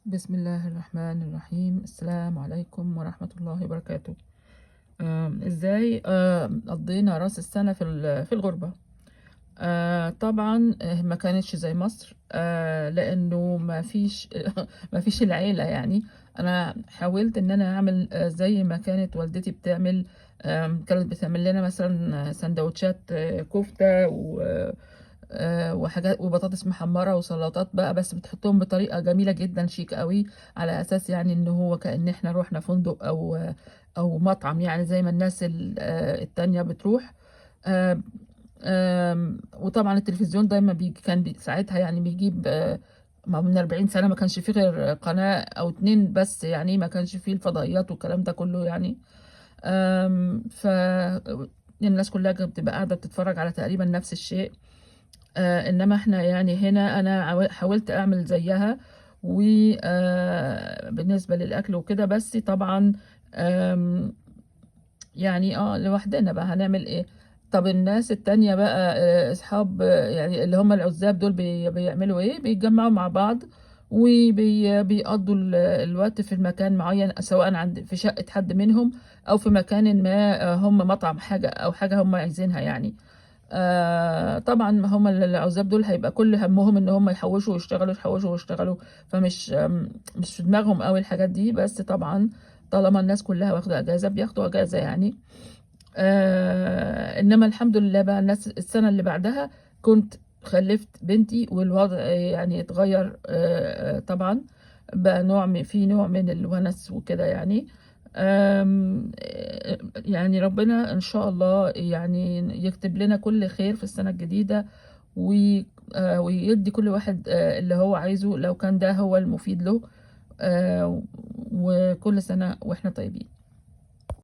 بسم الله الرحمن الرحيم. السلام عليكم ورحمة الله وبركاته. ازاي قضينا راس السنة في الغربة؟ طبعا، ما كانتش زي مصر، لانه ما فيش ما فيش العيلة يعني. انا حاولت ان انا اعمل زي ما كانت والدتي بتعمل. كانت بتعمل لنا مثلا سندوتشات، كفتة و وحاجات وبطاطس محمرة وسلطات بقى، بس بتحطهم بطريقة جميلة جدا، شيك قوي، على أساس يعني إن هو كأن إحنا روحنا فندق أو مطعم، يعني زي ما الناس التانية بتروح. آه، آم، وطبعا التلفزيون دايما بيجي، كان بي ساعتها يعني بيجيب، ما من 40 سنة ما كانش فيه غير قناة أو اتنين بس، يعني ما كانش فيه الفضائيات والكلام ده كله يعني. ف الناس كلها كانت بتبقى قاعدة بتتفرج على تقريبا نفس الشيء. انما احنا يعني هنا انا حاولت اعمل زيها، وبالنسبة للاكل وكده، بس طبعا آم، يعني لوحدنا بقى هنعمل ايه؟ طب الناس التانية بقى، اصحاب، يعني اللي هم العزاب دول بيعملوا ايه؟ بيتجمعوا مع بعض وبيقضوا الوقت في المكان معين، سواء عند في شقة حد منهم او في مكان ما، هم مطعم حاجة او حاجة هم عايزينها يعني. طبعا هم العزاب دول هيبقى كل همهم ان هم يحوشوا ويشتغلوا، يحوشوا ويشتغلوا، فمش مش في دماغهم قوي الحاجات دي. بس طبعا طالما الناس كلها واخده اجازه بياخدوا اجازه يعني. انما الحمد لله بقى، الناس السنه اللي بعدها كنت خلفت بنتي، والوضع يعني اتغير. طبعا بقى نوع من، في نوع من الونس وكده يعني. آم، آه، يعني ربنا ان شاء الله يعني يكتب لنا كل خير في السنة الجديدة، ويدي كل واحد اللي هو عايزه، لو كان ده هو المفيد له. آه، وكل سنة واحنا طيبين.